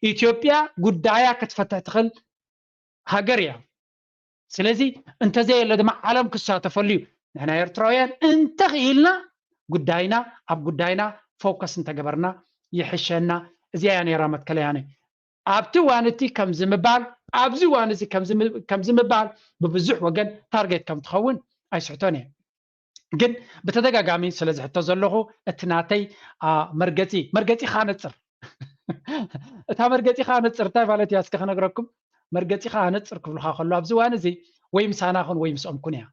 ኢትዮጵያ ጉዳያ ክትፈትሕ ትኽእል ሃገር እያ። ስለዚ እንተዘየለ ድማ ዓለም ክሳተፈሉ እዩ። ንሕና ኤርትራውያን እንተኽኢልና ጉዳይና፣ ኣብ ጉዳይና ፎከስ እንተገበርና ይሕሸና። እዚኣ እያ ነይራ መትከለያነ። ኣብቲ እዋን እቲ ከምዚ ምባል፣ ኣብዚ እዋን እዚ ከምዚ ም-፣ ከምዚ ምባል ብብዙሕ ወገን ታርጌት ከም ትኸውን ኣይስሕቶን እየ። ግን ብተደጋጋሚ ስለ ዝሕቶ ዘለኹ፣ እቲ ናተይ፣ ኣ፣ መርገጺ፣ መርገጺኻ ኣነጽር። እታ መርገጺኻ ኣነጽር እንታይ ማለት እያ? እስከ ክነግረኩም። መርገጺኻ ኣነጽር ክብሉኻ ከሎ ኣብዚ እዋን እዚ ወይ ምሳና ኩን ወይ ምስኦም ኩን እያ።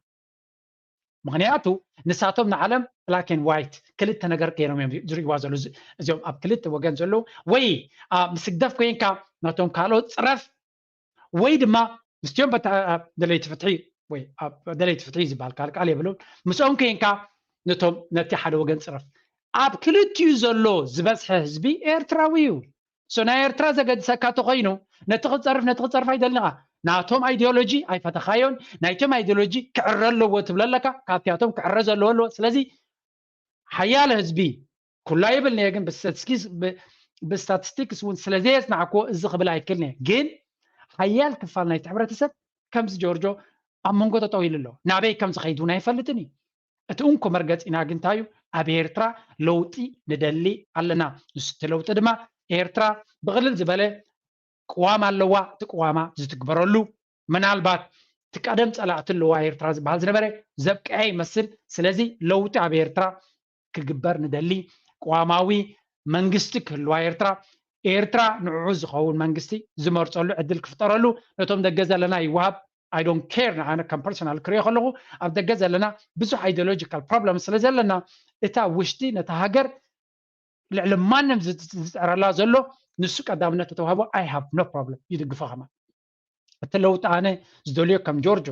ምክንያቱ ንሳቶም ንዓለም black and white ክልተ ነገር ገይሮም እዮም ዝርእይዋ ዘለዉ። እዚኦም ኣብ ክልተ ወገን ዘለዉ ወይ ምስ ህግደፍ ኮይንካ ናቶም ካልኦት ፅረፍ ወይ ድማ ምስቲኦም ደለይቲ ፍትሒ ወይ ደለይቲ ፍትሒ ዝበሃል ካልቃል የብሉን ምስኦም ኮይንካ ነቶም ነቲ ሓደ ወገን ፅረፍ። ኣብ ክልቲኡ ዘሎ ዝበዝሐ ህዝቢ ኤርትራዊ እዩ። ሶ ናይ ኤርትራ ዘገድሰካ ተኮይኑ ነቲ ክፀርፍ ነቲ ክፀርፍ ኣይደልንኻ ናቶም ኣይዲዮሎጂ ኣይፈተኻዮን ናይቶም ኣይዲዮሎጂ ክዕረ ኣለዎ ትብለ ኣለካ። ካብቲኣቶም ክዕረ ዘለዎ ኣለዎ። ስለዚ ሓያለ ህዝቢ ኩላ ይብል ነየ ግን ብስታቲስቲክስ እውን ስለዘየፅናዕኮ እዚ ክብል ኣይክልነ። ግን ሓያል ክፋል ናይቲ ሕብረተሰብ ከምዚ ጆርጆ ኣብ መንጎ ጠጠው ኢሉ ኣሎ። ናበይ ከም ዝኸይድ እውን ኣይፈልጥን እዩ። እቲ እንኮ መርገፂና ግን እንታይ እዩ? ኣብ ኤርትራ ለውጢ ንደሊ ኣለና። ንሱ እቲ ለውጢ ድማ ኤርትራ ብቕልል ዝበለ ቅዋም ኣለዋ። እቲ ቅዋማ ዝትግበረሉ ምናልባት እቲ ቀደም ፀላእቲ ኣለዋ ኤርትራ ዝበሃል ዝነበረ ዘብቀዐ ይመስል። ስለዚ ለውጢ ኣብ ኤርትራ ክግበር ንደሊ። ቅዋማዊ መንግስቲ ክህልዋ ኤርትራ ኤርትራ ንዕዑ ዝኸውን መንግስቲ ዝመርፀሉ ዕድል ክፍጠረሉ ነቶም ደገ ዘለና ይወሃብ። I don't care ንዓነ ከም personal ክሪኦ ከለኹ ኣብ ደገ ዘለና ብዙሕ ideological problem ስለ ዘለና እታ ውሽጢ ነታ ሃገር ልዕሊ ማንም ዝፅዕረላ ዘሎ ንሱ ቀዳምነት ተተዋህቦ I have no problem ይድግፎ። ከማ እቲ ለውጢ ኣነ ዝደልዮ ከም ጆርጆ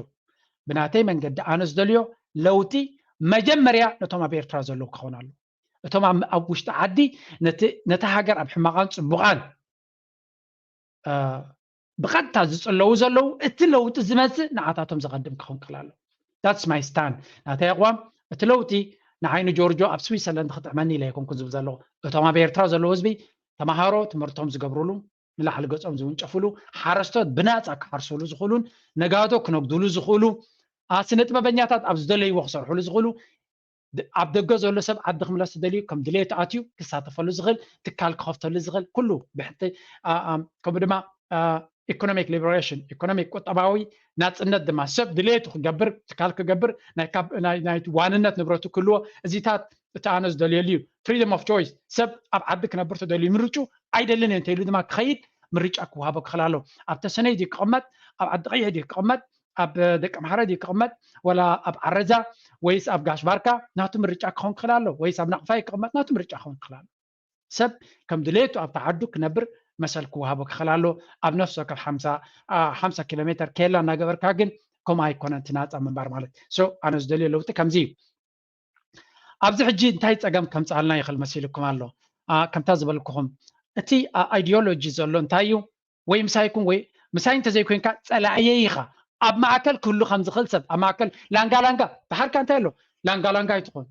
ብናተይ መንገዲ ኣነ ዝደልዮ ለውጢ መጀመርያ ነቶም ኣብ ኤርትራ ዘለዉ ክኸውን ኣሎ። እቶም ኣብ ውሽጢ ዓዲ ነቲ ሃገር ኣብ ሕማቓን ፅቡቓን ብቐጥታ ዝፅለዉ ዘለዉ እቲ ለውጢ ዝመፅእ ንዓታቶም ዘቐድም ክኸውን ክኽእል ኣሎ። That's my stand። ናተይ ኣቕዋም እቲ ለውጢ ንዓይ ንጆርጆ ኣብ ስዊሰርላንድ ክጥዕመኒ ኢለ ኣይኮንኩ ዝብል ዘለኹ። እቶም ኣብ ኤርትራ ዘለዉ ህዝቢ ተምሃሮ ትምህርቶም ዝገብሩሉ ንላዕሊ ገጾም ዝውንጨፍሉ ሓረስቶት ብናፃ ክሓርሱሉ ዝኽእሉን ነጋዶ ክነግዱሉ ዝኽእሉ ስነ ጥበበኛታት ኣብ ዝደለይዎ ክሰርሕሉ ዝኽእሉ ኣብ ደገ ዘሎ ሰብ ዓዲ ክምለስ ዝደልዩ ከም ድሌቱ ኣትዩ ክሳተፈሉ ዝኽእል ትካል ክኸፍተሉ ዝኽእል ኩሉ ብሕቲ ከምኡ ድማ economic liberation economic ቁጠባዊ ናፅነት ድማ ሰብ ድሌቱ ክገብር ትካል ክገብር ናይ ዋንነት ንብረቱ ክህልዎ እዚታት እቲ ኣነ ዝደልየሉ እዩ። Freedom of choice ሰብ ኣብ ዓዲ ክነብር ተደልዩ ምርጩ ኣይደልን እየ እንተኢሉ ድማ ክኸይድ ምርጫ ክወሃቦ ክኽእል ኣሎ። ኣብ ተሰነይ ድዩ ክቕመጥ ኣብ ዓዲ ቀይሕ ድዩ ክቕመጥ ኣብ ደቂ ኣምሓራ ድዩ ክቕመጥ ወላ ኣብ ዓረዛ ወይስ ኣብ ጋሽ ባርካ ናቱ ምርጫ ክኸውን ክኽእል ኣሎ። ወይስ ኣብ ናቕፋይ ክቕመጥ ናቱ ምርጫ ክኸውን ክኽእል ኣሎ። ሰብ ከም ድሌቱ ኣብቲ ዓዱ ክነብር መሰል ክወሃቦ ክኽእል ኣሎ። ኣብ ነፍሲ ወከፍ ሓምሳ ኪሎ ሜተር ኬላ እናገበርካ ግን ከምኡ ኣይኮነን እቲ ናፃ ምንባር ማለት። So ኣነ ዝደልዮ ለውጢ ከምዚ እዩ። ኣብዚ ሕጂ እንታይ ፀገም ከምፅኣልና ይኽእል መሲልኩም ኣሎ? ከምታ ዝበልኩኹም እቲ ideology ዘሎ እንታይ እዩ? ወይ ምሳይኩም ወይ ምሳይ እንተዘይኮይንካ ፀላእየይ ኢኻ። ኣብ ማእከል ክህሉ ከም ዝኽእል ሰብ ኣብ ማእከል ላንጋ ላንጋ ብሓርካ እንታይ ኣሎ ላንጋ ላንጋ ኣይትኾን።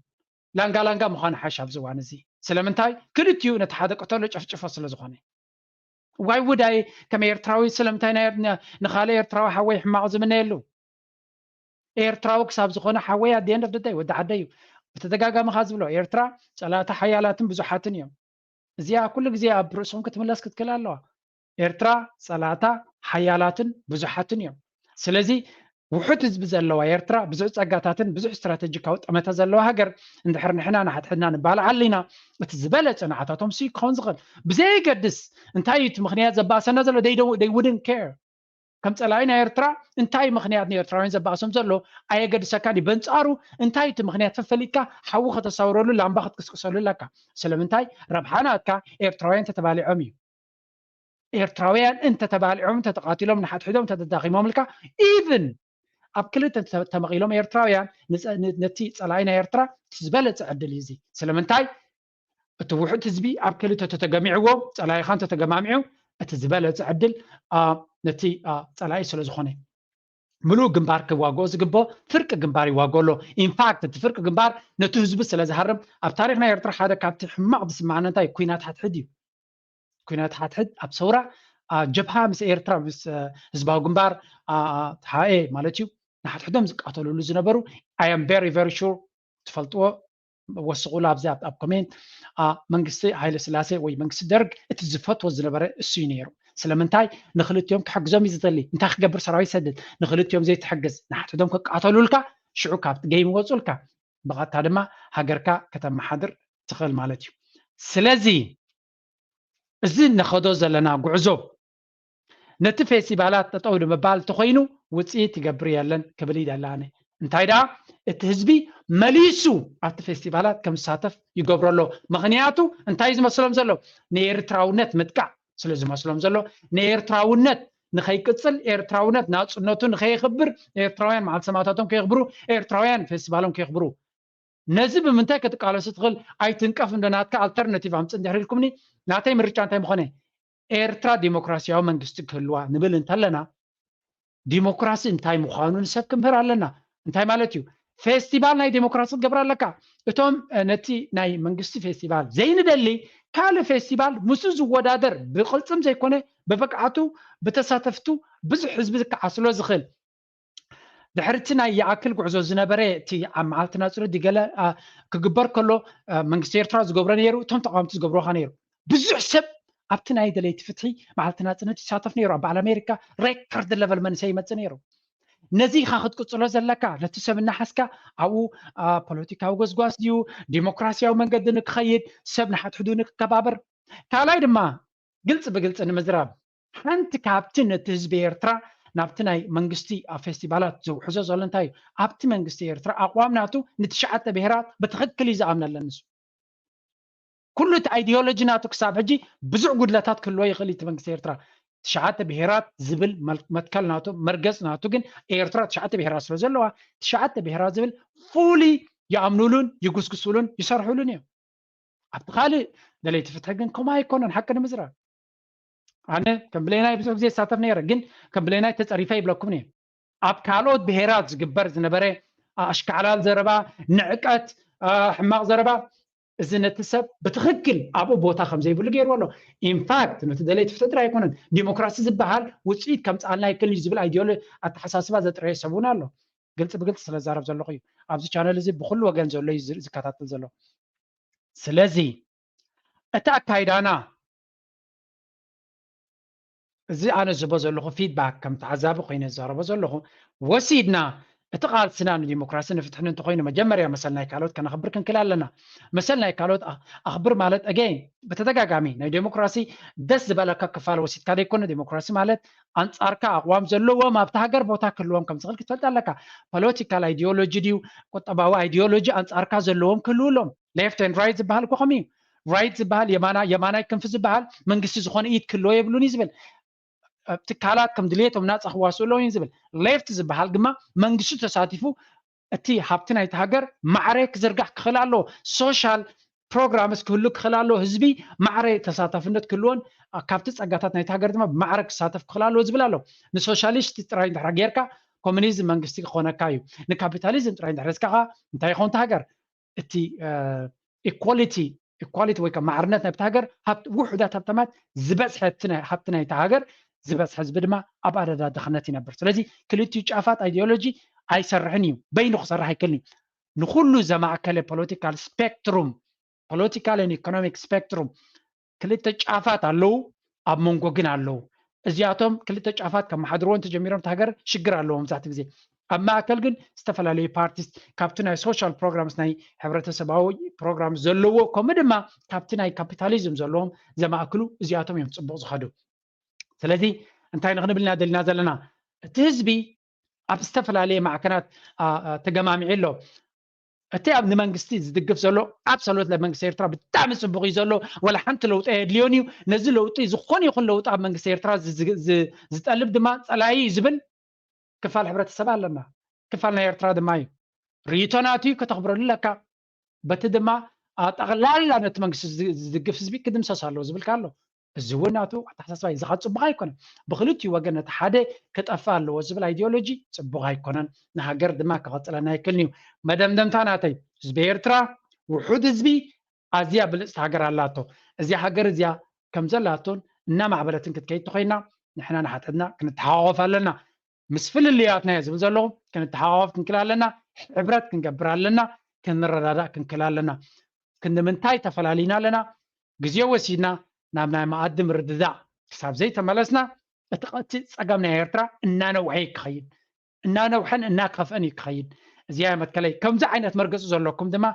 ላንጋ ላንጋ ምዃን ሓሽ ኣብዚ እዋን እዚ ስለምንታይ ክልቲኡ ነቲ ሓደ ቅተሎ ጨፍጭፎ ስለ ዝኾነ ዋይ ውዳይ ከም ኤርትራዊ ስለምንታይ ንኻልእ ኤርትራዊ ሓወይ ሕማቕ ዝምነየሉ ኤርትራዊ ክሳብ ዝኾነ ሓወይ ኣደየን ደፍደዳይ ወዲ ዓደይ እዩ። ብተደጋጋሚ ካ ዝብሎ ኤርትራ ፀላእታ ሓያላትን ብዙሓትን እዮም። እዚኣ ኩሉ ግዜ ኣብ ርእሶም ክትምለስ ክትክእል ኣለዋ። ኤርትራ ፀላእታ ሓያላትን ብዙሓትን እዮም። ስለዚ ውሑድ ህዝቢ ዘለዋ ኤርትራ ብዙሕ ፀጋታትን ብዙሕ ስትራተጂካዊ ጠመተ ዘለዋ ሃገር እንድሕር ንሕና ንሓድሕድና ንባልዓሉ ኢና እቲ ዝበለፀ ንዓታቶም ሲ ክኸውን ዝኽእል ብዘየገድስ እንታይ እዩ እቲ ምኽንያት ዘባእሰና ዘሎ they wouldn't care ከም ፀላኢ ናይ ኤርትራ እንታይ ምኽንያት ንኤርትራውያን ዘባእሶም ዘሎ ኣየገድሰካን እዩ በንፃሩ እንታይ እቲ ምኽንያት ፈፈሊጥካ ሓዊ ከተሳውረሉ ላምባ ክትቅስቅሰሉ ኣለካ ስለምንታይ ረብሓ ናትካ ኤርትራውያን ተተባሊዖም እዩ ኤርትራውያን እንተተባሊዖም እንተተቃቲሎም ንሓድሕዶም እንተተዳኺሞም ኢልካ even ኣብ ክልተ ተመቒሎም ኤርትራውያን ነቲ ፀላኢ ናይ ኤርትራ ዝበለፀ ዕድል እዩ እዚ ስለምንታይ እቲ ውሑድ ህዝቢ ኣብ ክልተ ተተገሚዕዎ ፀላኢኻ እንተተገማሚዑ እቲ ዝበለፀ ዕድል ነቲ ፀላኢ ስለ ዝኾነ ምሉእ ግንባር ክዋግኦ ዝግብኦ ፍርቂ ግንባር ይዋግኦ ኣሎ። ኢንፋክት እቲ ፍርቂ ግንባር ነቲ ህዝቢ ስለ ዝሃርም ኣብ ታሪክ ናይ ኤርትራ ሓደ ካብቲ ሕማቕ ዝስማዓና እንታይ ኩናት ሓድሕድ እዩ። ኩናት ሓድሕድ ኣብ ሰውራ ጀብሃ ምስ ኤርትራ ምስ ህዝባዊ ግንባር ተሓኤ ማለት እዩ ንሓድሕዶም ዝቃተሉሉ ዝነበሩ I am very very sure ትፈልጥዎ ወስቑሉ ኣብዚ ኣብ ኮሜንት መንግስቲ ሃይለ ስላሴ ወይ መንግስቲ ደርግ እቲ ዝፈትዎ ዝነበረ እሱ እዩ ነይሩ ስለምንታይ ንክልቲኦም ክሕግዞም እዩ ዝደሊ እንታይ ክገብር ሰራዊት ሰድድ ንክልቲኦም ዘይትሕግዝ ንሓድሕዶም ክቃተሉልካ ሽዑ ካብቲ ገይም ይወፁልካ ብቐጥታ ድማ ሃገርካ ከተመሓድር ትኽእል ማለት እዩ ስለዚ እዚ ንኸዶ ዘለና ጉዕዞ ነቲ ፌስቲቫላት ጠጠው ንምባል እንተኾይኑ ውፅኢት ይገብር የለን ክብል ይደላነ እንታይ ደኣ እቲ ህዝቢ መሊሱ ኣብቲ ፌስቲቫላት ከም ዝሳተፍ ይገብሮ ኣሎ። ምኽንያቱ እንታይ ዝመስሎም ዘሎ? ንኤርትራውነት ምጥቃዕ ስለ ዝመስሎም ዘሎ፣ ንኤርትራውነት ንኸይቅጽል፣ ኤርትራውነት ናጽነቱ ንኸየኽብር፣ ኤርትራውያን መዓልቲ ሰማእታቶም ከየኽብሩ፣ ኤርትራውያን ፌስቲቫሎም ከየኽብሩ። ነዚ ብምንታይ ክትቃለሱ ትኽእል? ኣይትንቀፍ እንዶ ናትካ ኣልተርናቲቭ ኣምጽእ እንድሕር ኢልኩምኒ፣ ናተይ ምርጫ እንታይ ምኾነ? ኤርትራ ዲሞክራሲያዊ መንግስቲ ክህልዋ ንብል እንተለና፣ ዲሞክራሲ እንታይ ምዃኑ ንሰብ ክምህር ኣለና። እንታይ ማለት እዩ? ፌስቲቫል ናይ ዲሞክራሲ ክትገብር ኣለካ። እቶም ነቲ ናይ መንግስቲ ፌስቲቫል ዘይንደሊ፣ ካልእ ፌስቲቫል ምስኡ ዝወዳደር፣ ብቕልጽም ዘይኮነ፣ ብብቕዓቱ፣ ብተሳተፍቱ ብዙሕ ህዝቢ ዝከዓስሎ ዝኽእል፣ ድሕርቲ ናይ ይኣክል ጉዕዞ ዝነበረ እቲ ኣብ መዓልቲ ናጽነት ድገለ ክግበር ከሎ መንግስቲ ኤርትራ ዝገብሮ ነይሩ፣ እቶም ተቃወምቲ ዝገብርዎ ነይሩ። ብዙሕ ሰብ ኣብቲ ናይ ደለይቲ ፍትሒ መዓልቲ ናጽነት ይሳተፍ ነይሩ። ኣብ በዓል ኣሜሪካ ሬከርድ ለቨል መንሰይ ይመጽእ ነይሩ። ነዚ ኢኻ ክትቅጽሎ ዘለካ። ነቲ ሰብ እናሓዝካ ኣብኡ ፖለቲካዊ ጎስጓስ ድዩ፣ ዲሞክራሲያዊ መንገዲ ንክኸይድ፣ ሰብ ንሓድሕዱ ንክከባበር። ካልኣይ ድማ ግልፂ ብግልፂ ንምዝራብ፣ ሓንቲ ካብቲ ነቲ ህዝቢ ኤርትራ ናብቲ ናይ መንግስቲ ኣብ ፌስቲቫላት ዝውሕዞ ዘሎ እንታይ እዩ? ኣብቲ መንግስቲ ኤርትራ ኣቕዋም ናቱ ንትሽዓተ ብሄራት ብትኽክል እዩ ዝኣምነለን ንሱ። ኩሉ እቲ ኣይዲዮሎጂ ናቱ ክሳብ ሕጂ ብዙሕ ጉድለታት ክህልዎ ይኽእል እዩ። እቲ መንግስቲ ኤርትራ ትሽዓተ ብሄራት ዝብል መል- መትከል ናቱ፣ መርገፅ ናቱ ግን ኤርትራ ትሽዓተ ብሄራት ስለ ዘለዋ ትሽዓተ ብሄራት ዝብል ፉሊ ይኣምኑሉን ይጉስጉሱሉን ይሰርሑሉን እዮም። ኣብቲ ካልእ ደለይቲ ፍትሒ ግን ከምኡ ኣይኮነን። ሓቂ ንምዝራብ ኣነ ከም ብሌናይ ብዙሕ ግዜ ይሳተፍ ነይረ፣ ግን ከም ብሌናይ ተፀሪፈ ይብለኩም እየ። ኣብ ካልኦት ብሄራት ዝግበር ዝነበረ ኣሽካዕላል ዘረባ፣ ንዕቀት፣ ሕማቕ ዘረባ፣ እዚ ነቲ ሰብ ብትኽክል ኣብኡ ቦታ ከም ዘይብሉ ገይርዎ ኣሎ። ኢንፋክት ነቲ ደለይቲ ፍትሒ ጥራይ ኣይኮነን፣ ዲሞክራሲ ዝበሃል ውፅኢት ከምፅኣልና ይክእል እዩ ዝብል ኣይዲዮሎ ኣተሓሳስባ ዘጥረየ ሰብ እውን ኣሎ። ግልፂ ብግልፂ ስለ ዛረብ ዘለኹ እዩ። ኣብዚ ቻነል እዚ ብኩሉ ወገን ዘሎ እዩ ዝ- ዝከታተል ዘሎ። ስለዚ እቲ ኣካይዳና እዚ ኣነ ዝህቦ ዘለኹ ፊድባክ ከም ተዓዛቢ ኮይነ ዝዛረቦ ዘለኹ ወሲድና እቲ ቃልስና ንዲሞክራሲ ንፍትሕን እንተኮይኑ መጀመርያ መሰል ናይ ካልኦት ከነኽብር ክንክእል ኣለና። መሰል ናይ ካልኦት ኣ- ኣኽብር ማለት ኣገይን ብተደጋጋሚ ናይ ዲሞክራሲ ደስ ዝበለካ ክፋል ወሲድካ ዘይኮነ። ዲሞክራሲ ማለት ኣንጻርካ ኣቕዋም ዘለዎም ኣብቲ ሃገር ቦታ ክህልዎም ከም ዝኽእል ክትፈልጥ ኣለካ። ፖለቲካል ኣይዲዮሎጂ ድዩ ቁጠባዊ ኣይዲዮሎጂ ኣንጻርካ ዘለዎም ክህልውሎም። ሌፍት ኤንድ ራይት ዝበሃል እኮ ከምኡ እዩ። ራይት ዝበሃል የማና የማናይ ክንፊ ዝበሃል መንግስቲ ዝኾነ ኢድ ክህልዎ የብሉን እዩ ዝብል። ትካላት ከም ድልየቶም ናፃ ክዋስኡ ኣለዎም እዩ ዝብል። ሌፍት ዝበሃል ድማ መንግስቲ ተሳቲፉ እቲ ሃብቲ ናይቲ ሃገር ማዕረ ክዝርጋሕ ክኽእል ኣለዎ። ሶሻል ፕሮግራምስ ክህሉ ክኽእል ኣለዎ። ህዝቢ ማዕረ ተሳታፍነት ክህልዎን ካብቲ ፀጋታት ናይቲ ሃገር ድማ ብማዕረ ክሳተፍ ክኽእል ኣለዎ ዝብል ኣሎ። ንሶሻሊስት ጥራይ እንድሕር ጌርካ ኮሚኒዝም መንግስቲ ክኾነካ እዩ። ንካፒታሊዝም ጥራይ እንድሕር ሒዝካ ከዓ እንታይ ይኸውን እቲ ሃገር? እቲ ኢኳሊቲ ኢኳሊቲ ወይ ከዓ ማዕርነት ናብቲ ሃገር ሃብቲ ውሑዳት ሃብታማት ዝበዝሐ እቲ ናይ- ሃብቲ ናይቲ ሃገር ዝበዝሐ ህዝቢ ድማ ኣብ ኣደዳ ድኽነት ይነብር። ስለዚ ክልቲኡ ጫፋት ኣይዲዮሎጂ ኣይሰርሕን እዩ፣ በይኑ ክሰርሕ ኣይክእልን እዩ። ንኩሉ ዘማእከለ ፖለቲካል ስፔክትሩም ፖለቲካል ኢኮኖሚክ ስፔክትሩም ክልተ ጫፋት ኣለዉ፣ ኣብ መንጎ ግን ኣለዉ። እዚኣቶም ክልተ ጫፋት ከመሓድርዎ እንተጀሚሮም እቲ ሃገር ሽግር ኣለዎ መብዛሕትኡ ግዜ። ኣብ ማእከል ግን ዝተፈላለዩ ፓርቲስ ካብቲ ናይ ሶሻል ፕሮግራምስ ናይ ሕብረተሰባዊ ፕሮግራም ዘለዎ ከምኡ ድማ ካብቲ ናይ ካፒታሊዝም ዘለዎም ዘማእክሉ እዚኣቶም እዮም ፅቡቕ ዝኸዱ። ስለዚ እንታይ ንክንብል ኢና ደሊና ዘለና? እቲ ህዝቢ ኣብ ዝተፈላለየ ማዕከናት አ- አ- ተገማሚዑ ኣሎ። እቲ ኣብ ንመንግስቲ ዝድግፍ ዘሎ ኣብሰሉት ለመንግስቲ ኤርትራ ብጣዕሚ ፅቡቅ እዩ ዘሎ። ወላ ሓንቲ ለውጢ ኣየድልዮን እዩ። ነዚ ለውጢ ዝኾነ ይኹን ለውጢ ኣብ መንግስቲ ኤርትራ ዝ- ዝ- ዝ- ዝጠልብ ድማ ፀላኢ እዩ ዝብል ክፋል ሕብረተሰብ ኣለና። ክፋል ናይ ኤርትራ ድማ እዩ። ርእይቶ ናቱ እዩ፣ ከተኽብረሉ ኣለካ። በቲ ድማ ጠቕላላ ነቲ መንግስቲ ዝድግፍ ህዝቢ ክድምሰስ ኣለዎ ዝብል ኣሎ። እዚ እውን ናቱ ኣተሓሳስባ እዩ። እዚ ከዓ ፅቡቕ ኣይኮነን። ብክልቲኡ ወገን ነቲ ሓደ ክጠፍእ ኣለዎ ዝብል ኣይዲዮሎጂ ፅቡቕ ኣይኮነን። ንሃገር ድማ ክቐፅለና ኣይክእልን እዩ። መደምደምታ ናተይ ህዝቢ ኤርትራ ውሑድ ህዝቢ ኣዝያ ብልፅቲ ሃገር ኣላቶ። እዚኣ ሃገር እዚኣ ከም ዘላቶን እናማዕበለትን ክትከይድ ተኮይና ንሕና ንሓተትና ክንተሓቋቆፍ ኣለና። ምስ ፍልልያትና እየ ዝብል ዘለኹ። ክንተሓቋቆፍ ክንክእል ኣለና፣ ሕብረት ክንገብር ኣለና፣ ክንረዳዳእ ክንክእል ኣለና። ክንዲ ምንታይ ተፈላሊና ኣለና? ግዜ ወሲድና ናብ ናይ መኣዲ ምርድዳእ ክሳብ ዘይተመለስና እቲ እቲ ፀገም ናይ ኤርትራ እናነውሐ እዩ ክኸይድ፣ እናነውሐን እናከፍአን እዩ ክኸይድ። እዚኣ መትከለይ። ከምዚ ዓይነት መርገፂ ዘለኩም ድማ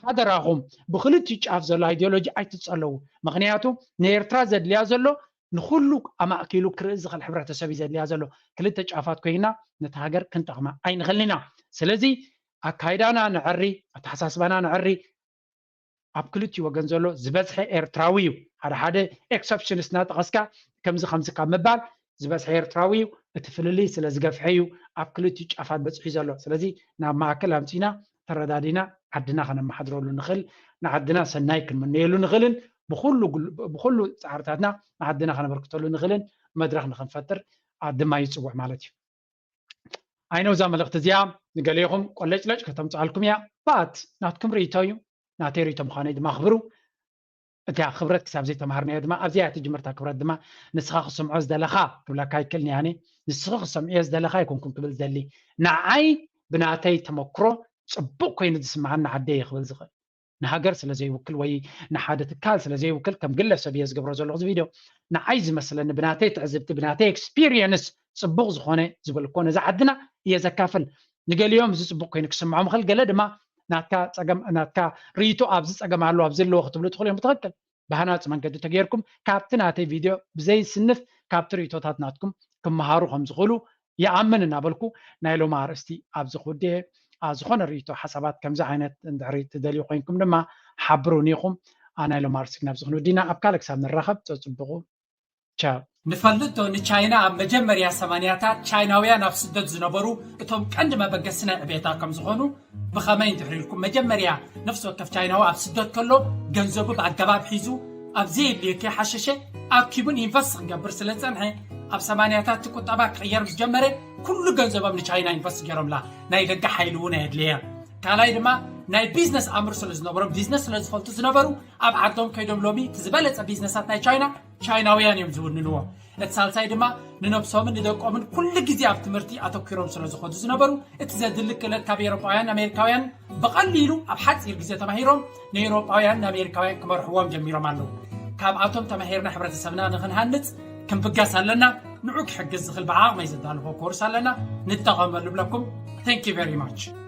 ሓደራኹም ብክልቲኡ ጫፍ ዘሎ ኣይዲዮሎጂ ኣይትፀለዉ። ምክንያቱ ንኤርትራ ዘድልያ ዘሎ ንኩሉ ኣማእኪሉ ክርኢ ዝኽእል ሕብረተሰብ እዩ ዘድልያ ዘሎ። ክልተ ጫፋት ኮይና ነቲ ሃገር ክንጠቕማ ኣይንኽእልን ኢና። ስለዚ ኣካይዳና ንዕሪ፣ ኣተሓሳስባና ንዕሪ። ኣብ ክልቲኡ ወገን ዘሎ ዝበዝሐ ኤርትራዊ እዩ። ሓደ ሓደ ኤክሰፕሽንስ እናጠቐስካ ከምዚ ከምዚ ካብ ምባል ዝበዝሐ ኤርትራዊ እዩ። እቲ ፍልልይ ስለ ዝገፍሐ እዩ ኣብ ክልቲኡ ጫፋት በፂሑ ዘሎ። ስለዚ ናብ ማእከል ኣምፂና ተረዳዲና ዓድና ከነመሓድረሉ ንኽእል፣ ንዓድና ሰናይ ክንምነየሉ ንኽእልን ብኹሉ ግል- ብኹሉ ፃዕርታትና ንዓድና ከነበርክተሉ ንኽእልን መድረኽ ንኽንፈጥር ድማ ይፅውዕ ማለት እዩ። ኣይነው እዛ መልእኽቲ እዚኣ ንገሌኹም ቆለጭለጭ ከተምፅኣልኩም እያ። ባት ናትኩም ርእይቶ እዩ፣ ናተይ ርእይቶ ምዃነይ ድማ ኣኽብሩ። እታ ክብረት ክሳብ ዘይተምሃርናዮ ድማ ኣብዚኣ እያ ትጅምር እታ ክብረት ድማ። ንስኻ ክስምዖ ዝደለኻ ክብለካ ኣይክእልን እየ ኣነ። ንስኺ ክሰምዕዮ ዝደለኻ ኣይኮንኩን ክብል ዝደሊ። ንዓይ ብናተይ ተመክሮ ፅቡቕ ኮይኑ ዝስምዓኒ ዓደይ እየ ክብል ዝኽእል። ንሃገር ስለ ዘይውክል ወይ ንሓደ ትካል ስለ ዘይውክል ከም ግለሰብ እየ ዝገብሮ ዘለኹ እዚ ቪድዮ። ንዓይ ዝመስለኒ ብናተይ ትዕዝብቲ ብናተይ ኤክስፒሪየንስ ፅቡቕ ዝኾነ ዝበልኮ ነዛ ዓድና እየ ዘካፍል። ንገሊኦም እዚ ፅቡቕ ኮይኑ ክስምዖም ይኽእል፣ ገለ ድማ ናትካ ፀገም ናትካ ርእይቶ ኣብዚ ፀገም ኣሎ ኣብዚ ኣለዎ ክትብሉ ትኽእሉ እዮም። ብትኽክል ብሃናፂ መንገዲ ተገይርኩም ካብቲ ናተይ ቪድዮ ብዘይስንፍ ካብቲ ርእይቶታት ናትኩም ክመሃሩ ከም ዝኽእሉ ይኣምን እናበልኩ ናይ ሎሚ ኣርእስቲ ኣብዚ ክውድእ እየ። ዝኾነ ርእይቶ ሓሳባት ከምዚ ዓይነት እንድሕሪ ትደልዩ ኮይንኩም ድማ ሓብሩኒ ኢኹም። ናይ ሎሚ ኣርእስቲ ግን ኣብዚ ክንውድእ ኢና። ኣብ ካልእ ክሳብ ንራኸብ ፀፅብቑ። ቻው። ንፈልጥ ዶ ንቻይና ኣብ መጀመርያ ሰማንያታት ቻይናውያን ኣብ ስደት ዝነበሩ እቶም ቀንዲ መበገሲ ናይ ዕቤታ ከም ዝኾኑ ብኸመይ እንድሕሪ ኢልኩም መጀመርያ ነፍሲ ወከፍ ቻይናዊ ኣብ ስደት ከሎ ገንዘቡ ብኣገባብ ሒዙ ኣብ ዘየድልዮ ከይሓሸሸ ኣኪቡን ኢንቨስት ክገብር ስለ ዝጸንሐ ኣብ ሰማንያታት እቲ ቁጠባ ክቕየር ምስ ጀመረ ኩሉ ገንዘቦም ንቻይና ኢንቨስት ገይሮምላ። ናይ ደገ ሓይሊ እውን ኣየድለየ። ካልኣይ ድማ ናይ ቢዝነስ ኣምር ስለ ዝነበሮም ቢዝነስ ስለ ዝፈልጡ ዝነበሩ ኣብ ዓዶም ከይዶም ሎሚ እቲ ዝበለጸ ቢዝነሳት ናይ ቻይና ቻይናውያን እዮም ዝውንንዎ። እቲ ሳልሳይ ድማ ንነብሶምን ንደቆምን ኩሉ ግዜ ኣብ ትምህርቲ ኣተኪሮም ስለ ዝኾዱ ዝነበሩ እቲ ዘድሊ ክእለት ካብ ኤሮጳውያን ኣሜሪካውያን ብቐሊሉ ኣብ ሓፂር ግዜ ተማሂሮም ንኤሮጳውያን ንኣሜሪካውያን ክመርሕዎም ጀሚሮም ኣለዉ። ካብኣቶም ተማሂርና ሕብረተሰብና ንክንሃንፅ ክንብገስ ኣለና። ንዑ ክሕግዝ ዝኽእል ብዓቕመይ ዘዳለኹ ኮርስ ኣለና፣ ንጠቐመሉ ብለኩም። Thank you very much።